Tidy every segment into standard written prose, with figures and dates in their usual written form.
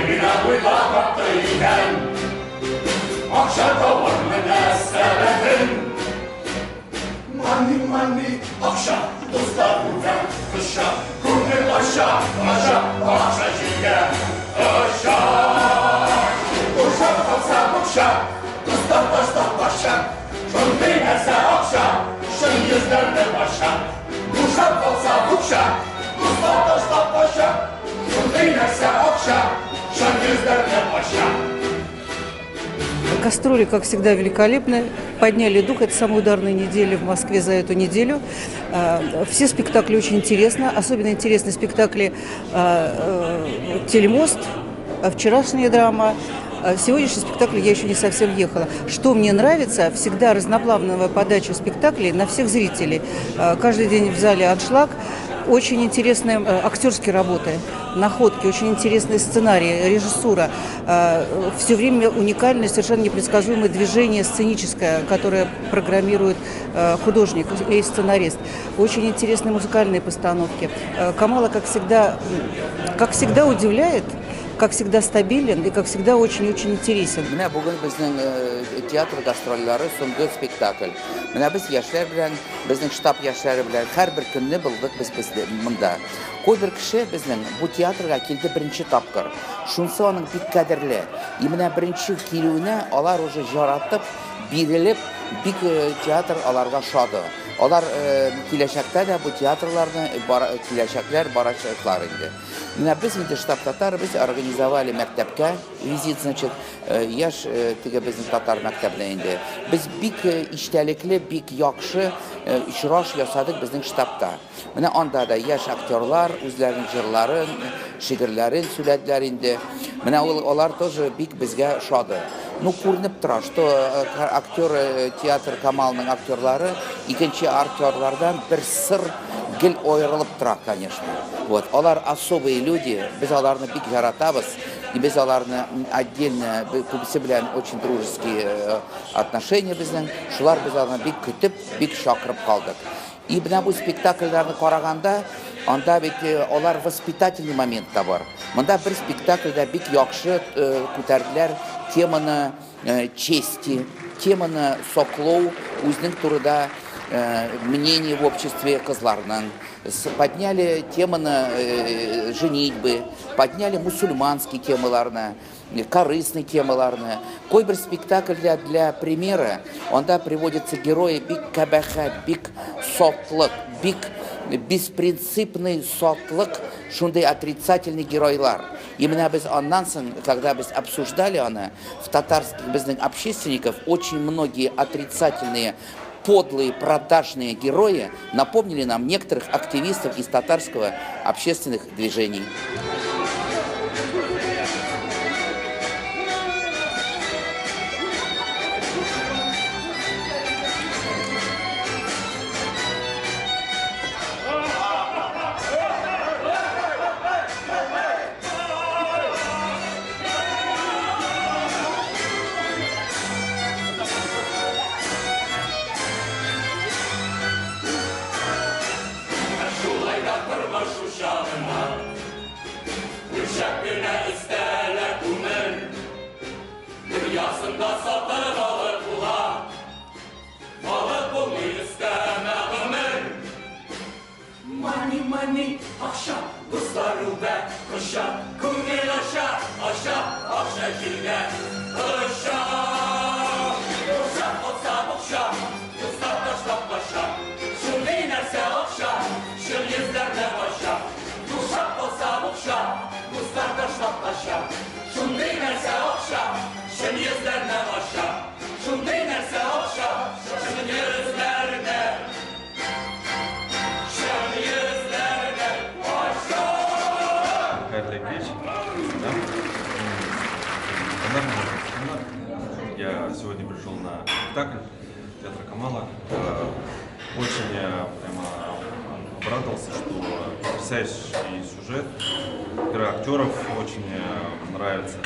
Шулай гына уйлап тапты икән. Акча товар мөнәсәбәтен. Мани, мани, акча, дуслар үбә, коча, күңел ача, ача, акча җилгә оча. Бушап калса букча, дуслар ташлап кача, шундый нәрсә акча, чын йөзләрне ача. Бушап калса букча, дуслар ташлап кача, шундый нәрсә акча, чын йөзләрне ача. Гастроли, как всегда, великолепны. Подняли дух. Это самая ударная неделя в Москве за эту неделю. Все спектакли очень интересны. Особенно интересны спектакли «Телемост», вчерашняя драма. Сегодняшний спектакль я еще не совсем ехала. Что мне нравится, всегда разноплановая подача спектаклей на всех зрителей. Каждый день в зале аншлаг. Очень интересные актерские работы, находки, очень интересные сценарии, режиссура. Все время уникальное, совершенно непредсказуемое движение сценическое, которое программирует художник и сценарист. Очень интересные музыкальные постановки. Камала, как всегда, удивляет, как всегда стабилен и, как всегда, очень-очень интересен. Менә бүген безнең театр гастрольләре соңгы спектакль. Менә без яшьләр белән, безнең штаб яшьләре белән һәрбер көнне булдык без монда. Кайбер кеше безнең бу театрга килде беренче тапкыр. Шунысы аның бик кадерле. И менә беренче килүенә алар уже яратып, бирелеп, бик театр аларга ошады. Алар киләчәктә дә бу театрларны киләчәкләр, барачаклар инде. Менә без инде штаб татар, без организовали мәктәпкә визит, значит, яшь теге безнең татар мәктәбенә инде. Без бик истәлекле, бик яхшы очраш ясадык безнең штабта. Менә анда да яшь актерлар үзләренең җырларын, шигырьләрен сөйләделәр инде. Менә алар тоже бик безгә ошады. Ну, күренеп тора, что актеры театр Камалның актерлары икенче актерлардан бер сыр гел аерылып тора, конечно. Вот, алар особые люди, без аларны бик яратабыз, и без аларны отдельно, күбесе белән очень дружеские отношения безнең, шулар без аларны бик көтеп, бик чакырып калдык. И менә бу спектакльләрне караганда, анда бит алар воспитательный момент та бар. Монда бер спектакльдә бик яхшы күтәрделәр теманы чести, теманы саклау, үзенең турыда мнение в обществе кызларның. Подняли теманы женитьбы, подняли мусульманские темаларны, корыстные темаларны. Кайбер спектакльдә для примера, анда приводятся герои бик кабахәт, бик сатлык, бик беспринципный сатлык, шундый отрицательный геройлар. И менә без аннан соң, когда без обсуждали аны, в татарских безнең общественников очень многие отрицательные, подлые, продажные герои напомнили нам некоторых активистов из татарского общественных движений. Мани, акча, дуслар үбә, коча, күңел ача, ача, акча җилгә оча. Бушап калса букча, дуслар ташлап кача, шундый нәрсә акча, чын йөзләрне ача. Бушап калса букча, дуслар ташлап кача, шундый нәрсә акча, чын йөзләрне ача. Шундый нәрсә акча, чын йөзләрне. Я сегодня пришел на спектакль театра Камала. Очень прямо обрадовался, что потрясающий сюжет, игра актеров очень нравится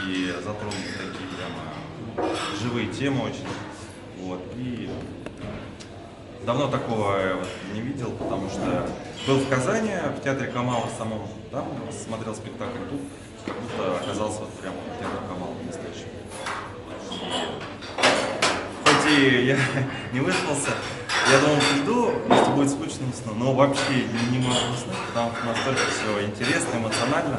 и затронуты такие прямо живые темы очень. Вот. И давно такого я не видел, потому что был в Казани, в театре Камала самом, там смотрел спектакль, тут как будто И я не выспался. Я думал, приду, если будет скучно, усну. Но вообще не могу уснуть, потому что настолько все интересно, эмоционально.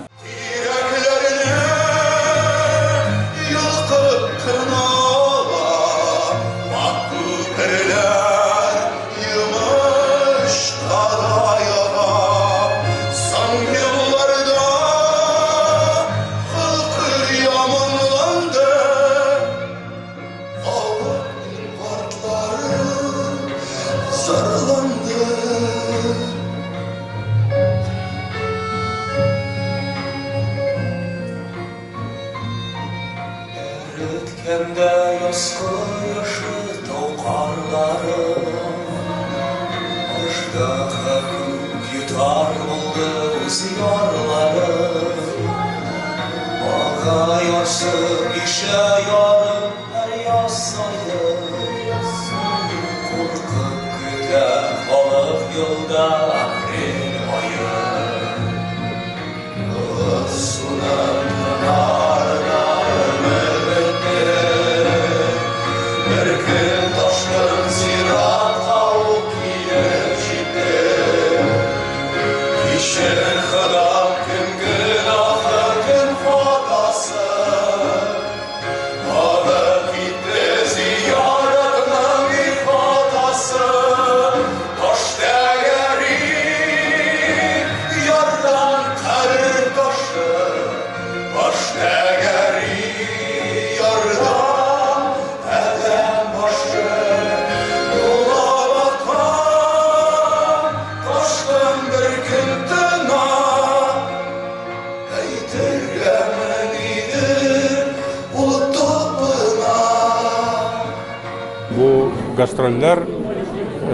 Бу гастрольләр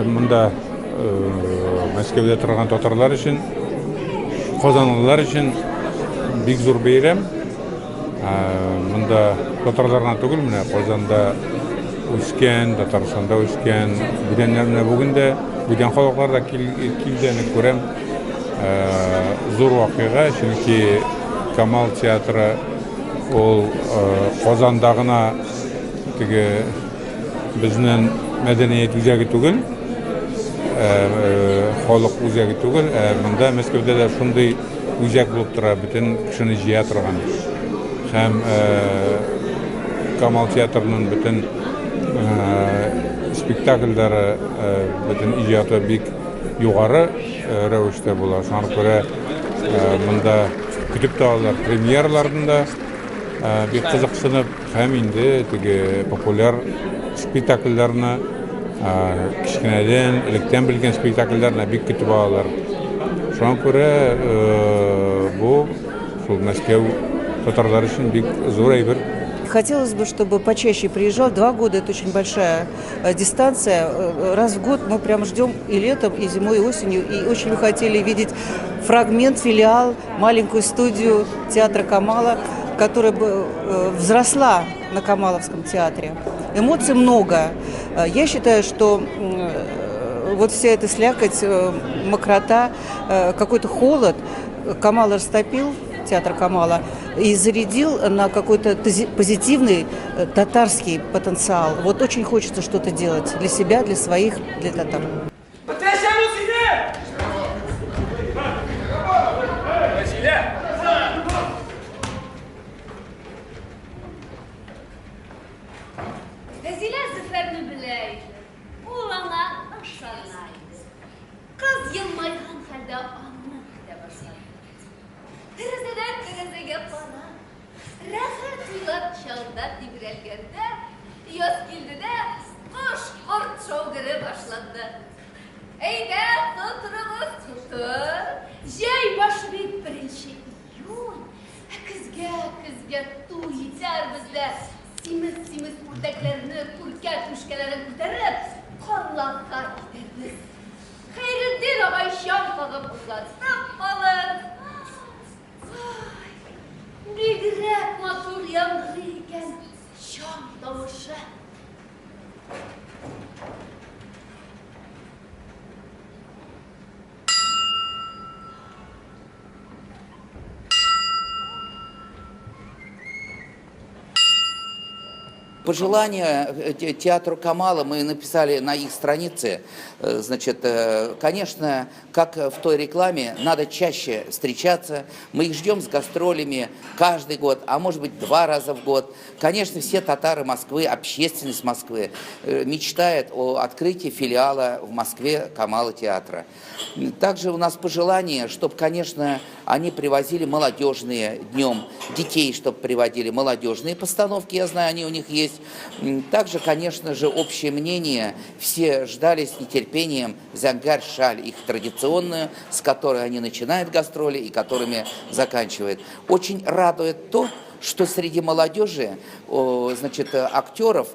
монда Мәскәүдә торган татарлар өчен, казанлылар өчен бик зур бәйрәм. Монда татарлар гына түгел, менә Казанда үскән, Татарстанда үскән, бүтәннәр менә бүген дә, бүтән халыклар да килгәнен күрәм. Зур вакыйга, чөнки Камал театры ул Казанда гына теге безнең мәдәният үзәге түгел, халык үзәге түгел, монда Мәскәүдә дә шундый үзәк булып тора, бөтен кешене җыя торган. Һәм Камал театрының бөтен спектакльләре, бөтен иҗаты бик югары рәвештә була. Шуңа күрә монда көтеп тә алалар премьераларны да бик кызыксынып, һәм инде теге популяр спектакльләрне кечкенәдән, электән белгән спектакльләрне бик көтеп алалар. Шуңа күрә бу шул Мәскәү татарлар өчен бик зур әйбер. Хотелось бы, чтобы почаще приезжал. 2 года – это очень большая дистанция. Раз в год мы прям ждем и летом, и зимой, и осенью. И очень бы хотели видеть фрагмент, филиал, маленькую студию театра Камала, которая бы взросла на Камаловском театре. Эмоций много. Я считаю, что вот вся эта слякоть, мокрота, какой-то холод Камал растопил, театр Камала, и зарядил на какой-то позитивный татарский потенциал. Вот очень хочется что-то делать для себя, для своих, для татар. Вәзилә Зөфәрне белә иде. Ул аңа ышана иде. Кыз елмайган хәлдә аны көтә башлады. Тәрәзәдән тәрәзәгә карап, рәхәт уйлап чалда тибрәлгәндә, яз килде дә кош-корт шаугыры башланды. Әйдә, тотырыгыз, тотыр. Җәй башы бит 1 июнь. Ә көзгә, көзгә туй итәрбез дә, симез-симез үрдәкләрне, күркә түшкәләрен күтәреп, карлакка китәрбез. Хәйретдин агай чаң кагып озатып калыр. Ай, бигрәк матур яңгырый икән чаң тавышы. Пожелания театру Камала мы написали на их странице. Значит, конечно, как в той рекламе, надо чаще встречаться. Мы их ждем с гастролями каждый год, а может быть 2 раза в год. Конечно, все татары Москвы, общественность Москвы мечтает о открытии филиала в Москве Камала театра. Также у нас пожелание, чтобы, конечно, они привозили молодежные днем, детей, чтобы приводили молодежные постановки, я знаю, они у них есть. Также, конечно же, общее мнение, все ждали с нетерпением «Зәңгәр шәл», их традиционную, с которой они начинают гастроли и которыми заканчивают. Очень радует то, что среди молодежи, значит, актеров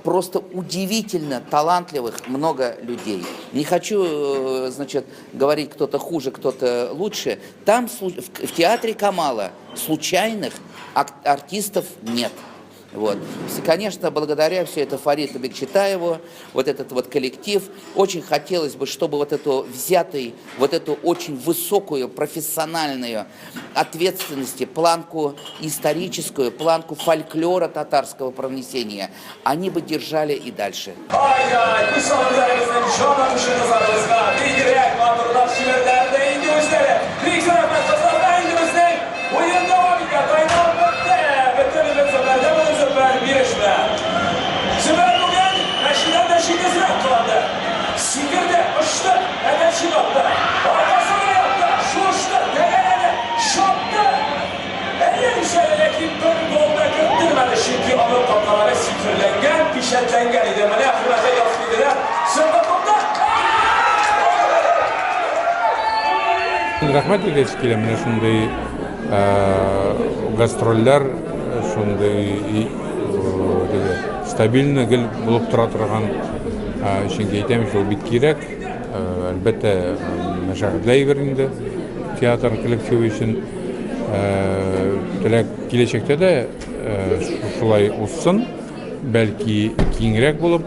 просто удивительно талантливых много людей. Не хочу, значит, говорить, кто-то хуже, кто-то лучше. Там в театре Камала случайных артистов нет. Вот. Конечно, благодаря все это Фариту Бекчетаеву, вот этот вот коллектив, очень хотелось бы, чтобы вот эту взятый, вот эту очень высокую профессиональную ответственности, планку историческую, планку фольклора татарского пронесения, они бы держали и дальше. Рәхмәт әйтәсе килә, менә шундый гастрольләр, шундый стабильно гел булып тора торган, чөнки әйтәм, шул бик кирәк. Әлбәттә, мәшәкатьле әйбер инде театр коллективы өчен. Теләк киләчәктә дә шулай узсын, бәлки киңрәк булып,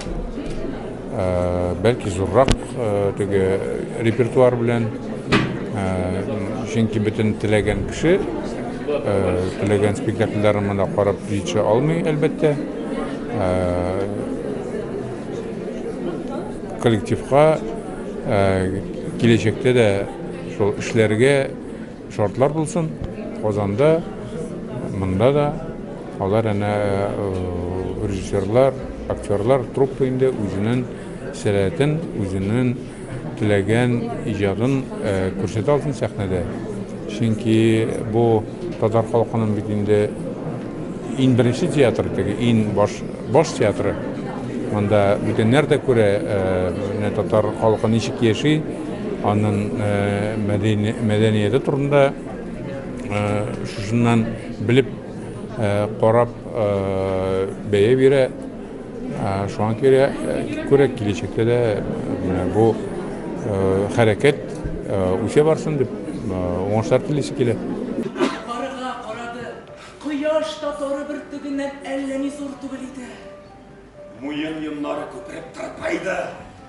бәлки зуррак теге репертуар белән. Чөнки бөтен теләгән кеше, теләгән спектакльләрен монда карап җитешә алмый, әлбәттә. Коллективка киләчәктә дә шул эшләргә шартлар булсын. Казанда, монда да алар әнә режиссерлар, актерлар, труппа инде үзенең сәләтен, үзенең теләгән иҗадын күрсәтә алсын сәхнәдә. Чөнки бу татар халкының бит инде иң беренче театры, теге иң баш театры. Монда бүтәннәр дә күрә, менә татар халкы ничек яши, аның мәдәнияте турында шушыннан белеп, карап бәя бирә. Шуңа күрә киләчәктә дә менә бу хәрәкәт үсә барсын дип уңышлар телисе килә. Югарыга карады. Кояш та тары бөртегеннән әллә ни зур түгел иде. Муен йоннары күпереп тырпайды.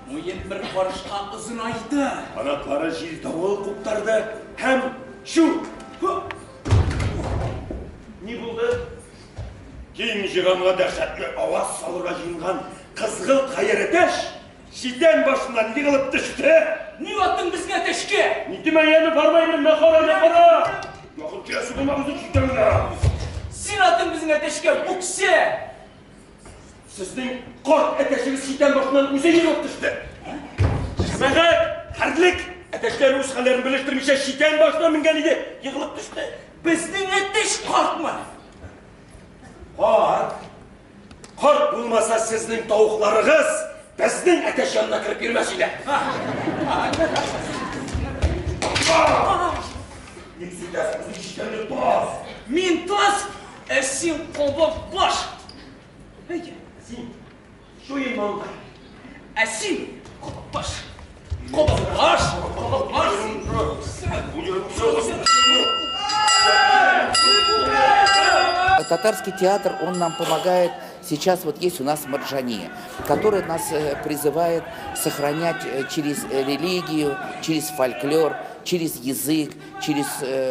Муен бер карышка озынайды. Канатлары җил давыл куптарды һәм чү! Ни булды? Киң җиһанга дәһшәтле аваз салырга җыенган кызгылт хәер әтәч читән башыннан егылып төште. Ни аттың безгә әтәчкә? Ни тимәгәнне бармаймын, мә кара, мә кара. Якын киләсе булма үзең читәнгә. Син аттың безнең әтәчкә, бүксә. Сезнең карт әтәчегез читән башыннан үзе егылып төште. Җәмәгать, хәрлек! Әтәчләр үз хәлләрен белештермичә читән башына менгән иде, егылып төште. Безнең әтәч картмы? Карт! Карт булмаса сезнең тавыкларыгыз безнең әтәч янына кереп йөрмәс иде. Ник сүтәсең үзең читәнне, таз? Мин таз, ә син кабак баш. Әйе. Син чуен маңгай. Ә син кабак баш. Кабак баш, кабак баш. Татарский театр, он нам помогает Сейчас вот есть у нас Марджани, которая нас призывает сохранять через религию, через фольклор, через язык, через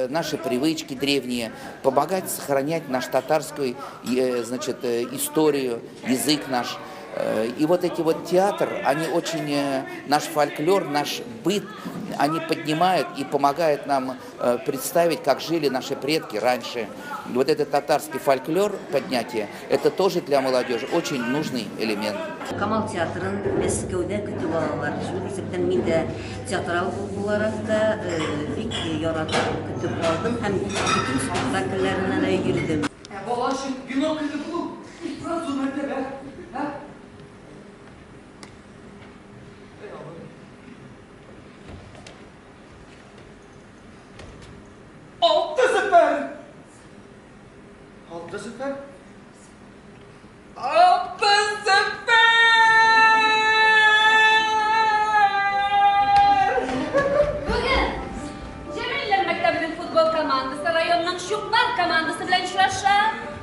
наши привычки древние, помогать сохранять нашу татарскую, значит, историю, язык наш. И вот эти вот театр, они очень, наш фольклор, наш быт, они поднимают и помогают нам представить, как жили наши предки раньше. Вот этот татарский фольклор поднятие, это тоже для молодежи очень нужный элемент. Камал театрын Мәскәүдә көтеп алалар. Шул исәптән мин дә театрал буларак та бик яратып көтеп алдым һәм бөтен спектакльләренә дә йөрдем. Ә бала өчен бинокльле булу ифрат зур мәртәбә. Ә? Эй, абый. 6-0. 6-0. 6-0! Бүген Җәмилләр мәктәбенең футбол командасы районның Чукмар командасы белән очраша.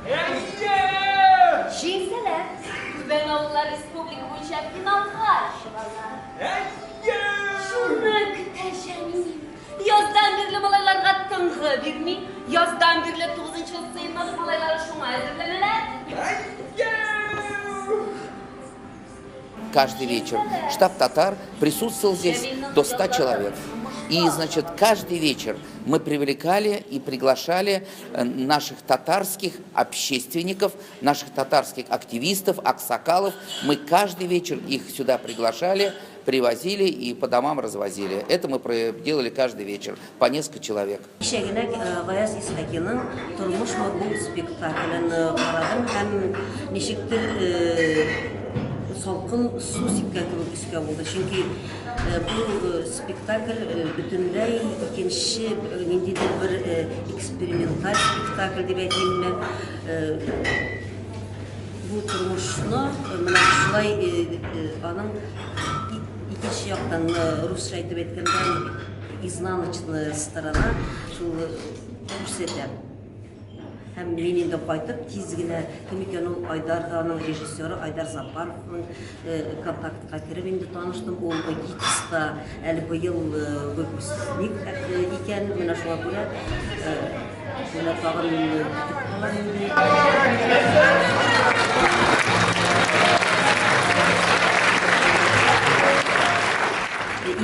Әйе! Җиңсәләр, Түбән авыллар республика буенча финалга чыгалар. Әйе! Шуны көтә Җәмил. Яздан бирле малайларга тынгы бирми. Яздан бирле 9 сыйныф малайлары шуңа әзерләнәләр. Әйе! Каждый вечер штаб татар присутствовал здесь до 100 человек. И, значит, каждый вечер мы привлекали и приглашали наших татарских общественников, наших татарских активистов, аксакалов. Мы каждый вечер их сюда приглашали, привозили и по домам развозили. Это мы делали каждый вечер, по несколько человек. Кичә генә Гаяз Исхакиның «Тормышмы бу» спектаклен карадым һәм ничектер салкын су сипкән кебек өскә булды. Чөнки бу спектакль бөтенләй икенче ниндидер бер эксперименталь спектакль дип әйтимме. Бу тормышны менә шулай аның икенче яктан, русча әйтеп әйткәндә, изнаночная сторона шул күрсәтә. Һәм мин инде кайтып тиз генә кем икән ул Айдар, аның режиссеры Айдар Запаровның контактка кереп инде таныштым. Ул ГИТИСта әле быел выпускник икән. Менә шуңа күрә менә тагын көтеп калам инде.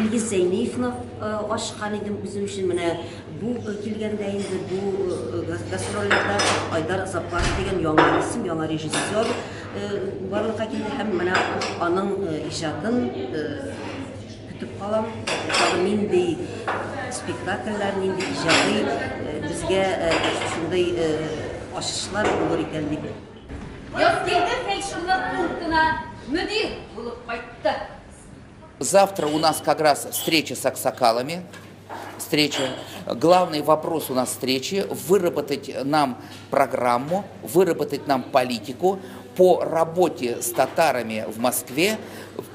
Илгиз Зәйниевны ачкан идем үзем өчен. Менә бу килгәндә инде бу гастрольләрдә Айдар Запаров дигән яңа исем, яңа режиссер барлыкка килде һәм менә аның иҗатын көтеп калам. Тагын нинди спектакльләр, нинди иҗади безгә шундый ачышлар булыр икән дип. Язкилде фельдшерлык пунктына мөдир булып кайтты. Завтра у нас как раз встреча с аксакалами. Встреча. Главный вопрос у нас встречи – выработать нам программу, выработать нам политику по работе с татарами в Москве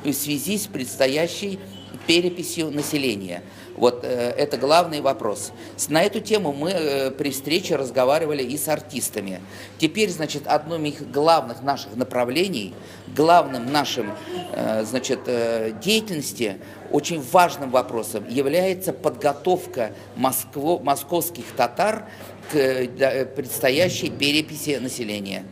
в связи с предстоящей переписью населения. Вот это главный вопрос. На эту тему мы при встрече разговаривали и с артистами. Теперь, значит, одним из главных наших направлений, главным нашим, значит, деятельности, очень важным вопросом является подготовка московских татар к предстоящей переписи населения.